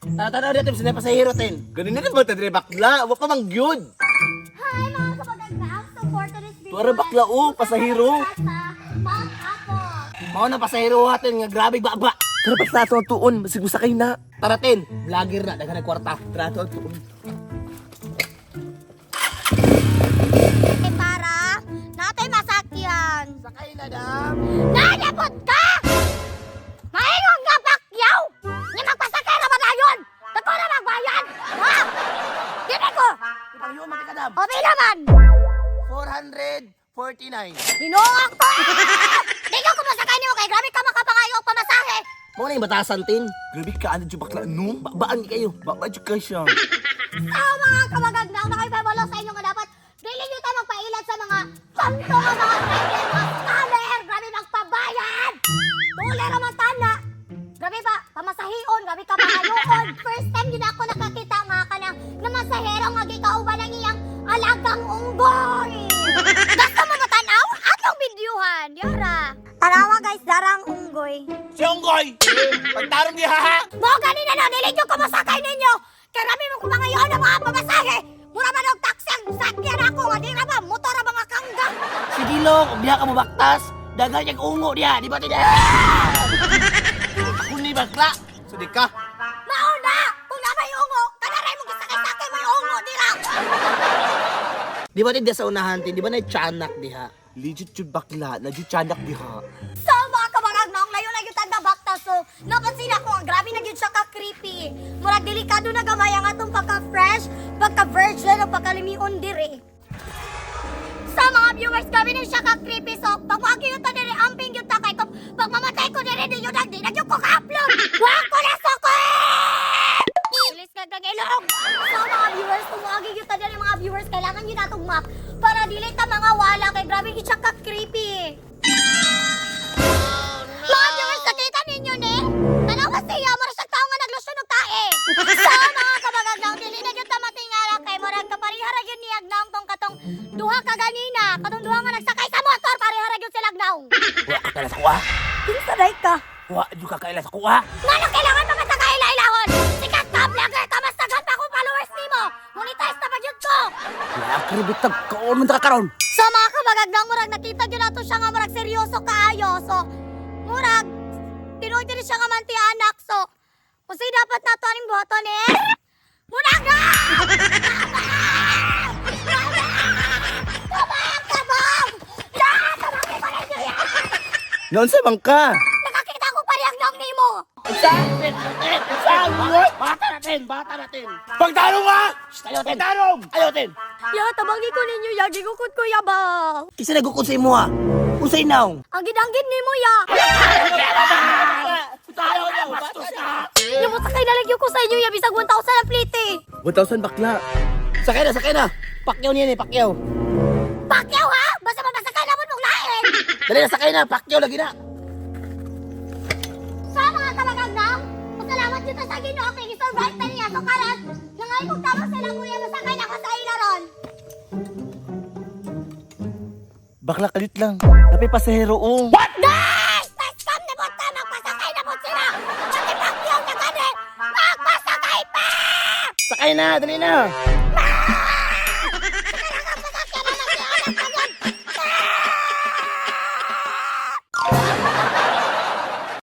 Tara, tara, dito sa pasahero ten. Ganun na ba tadre bakla? Wa pa man gyud. Hi mga kapagagnaang! So for today's video, Tuara bakla, oh, pasahero. Sa Mount Apo. Mao na pasahero hatin nga grabe baba. Tara bakla ato ang tuon, basig sakay na. Tara ten, vlogger na daghan kwarta. Tara ato ang tuon. Eh, para natay masakyan. Sakay na dam. Nalabot ka! Maingon nga bakyaw! Nga magpasakay na ba dayon? Dako na magbayad! Ha? Dili ko! Ipangyo man ka dam. O pila man! 449. Hinuang ko! Di ko kumasakay nimo kay grabe ka makapangayo og pamasahe! Mao na yung batasan tin. Grabe ka ano jud bakla no? Babaan kayo. Baba jud ka siya. Sa mga kamagagnaw na kayo pabalo sa inyo nga dapat dili nyo tayo magpailag sa mga santo nga mga driver, mga scammer! Grabe magpabayad! Dole ra man tana! Grabe ba? Pamasahion, grabe ka pangayoon. First time yun ako nakakita nga kanang namasahero nga gikauban ang iyang alagang unggoy. Gusto mo matanaw? Atong bidyuhan. Yara. Tanawa guys, darang unggoy. Si Onggoy! Pagtarong niya ha! Mo gani na no, dili nyo kumasakay ninyo. Kay rami mo kumangayon ang mga pamasahe. Mura man og taxi ang sakyan ako nga di ra ba motor ra mga kangga. Sige long, ug diha ka mo baktas. Daghan yung ungo diha, di ba tin? Ako ni bakla. Sudi ka. Mao na, kung na may ungo, kanaray mo gisakay-sakay may ungo di ra. Di ba tin diha sa unahan tin, di ba na tiyanak diha? Legit jud bakla, na jud tiyanak diha. So mga kamagagnaong layo na gyud tanda bakta so napansin ako ang grabe na gyud siya ka creepy. Murag delikado na gamay ang atong pagka fresh, pagka virgin o pagkalimion diri. Sa mga viewers, grabe na siya ka creepy so pag moagi yun ta diri amping gyud ta kay kung pag mamatay ko diri di yun di na gyud ko ka-upload. Wa ko na suko! Bilis ka kag ilong. So mga viewers, kung moagi gyud ta diri mga viewers, kailangan yun natong map para dili ta mga wala kay grabe gyud siya ka creepy. Mga viewers, nakita ninyo ni? Tanawa siya, mura siyang tao nga naglusyon og tae. Sa mga kabagagnaw, dili na gyud ta matingala kay murag kaparehara gyud ni Agnaong tong katong duha ka ganina, katong duha nga nagsakay sa motor, parehara gyud sila Agnaong. Wa ka kaila sa kuha. Kinsa day ka? Wa jud ka kaila sa kuha. Ngano kailangan mga tagaila-ilahon? Sikat ka, vlogger ka, mas daghan pa akong followers nimo. Monetize na ba gyud ko? Nakribitag kaon man ta karon. So mga kabagagnaw, murag nakita gyud nato siya nga murag seryoso kaayo. So murag tinuod gyud siya nga manti anak. So unsay dapat nato aning buhaton eh? Murag na! Kabang! Kabang! Kabang! Kabang! Noon sa bangka. Nakakita ko parehang naong nimo. Unsa? Unsa? Bata natin, bata natin. Pagtarong ha! Shh, Ayaw tin. Pagtarong! Ayaw tin. Ya, tabangi ko ninyo ya, gigukod ko ya ba. Kinsa nagukod sa imo ha? Unsay naong? Ang gidanggid nimo ya. Tayo na, bastos ka. Yung sakay nalagyo ko sa inyo ya, bisag 1,000 ang plite. 1,000 bakla. Sakay na, sakay na. Pakyaw niya ni, pakyaw. Pakyaw ha! Basta mabasakay na mo mong lain! Dali na, sakay na, pakyaw lagi na. Sa mga kabagagnaw, pasalamat kita sa Ginoo kay gisurvive ta niya. So karon, nangay kong tabang sila kuya, masakay na ko sa ila ron. Bakla kalit lang. Napay pasahero oh. What? Guys! Na-scam na po ta! Magpasakay na po sila! Pati pakyaw na gani! Magpasakay pa! Sakay na, dali na.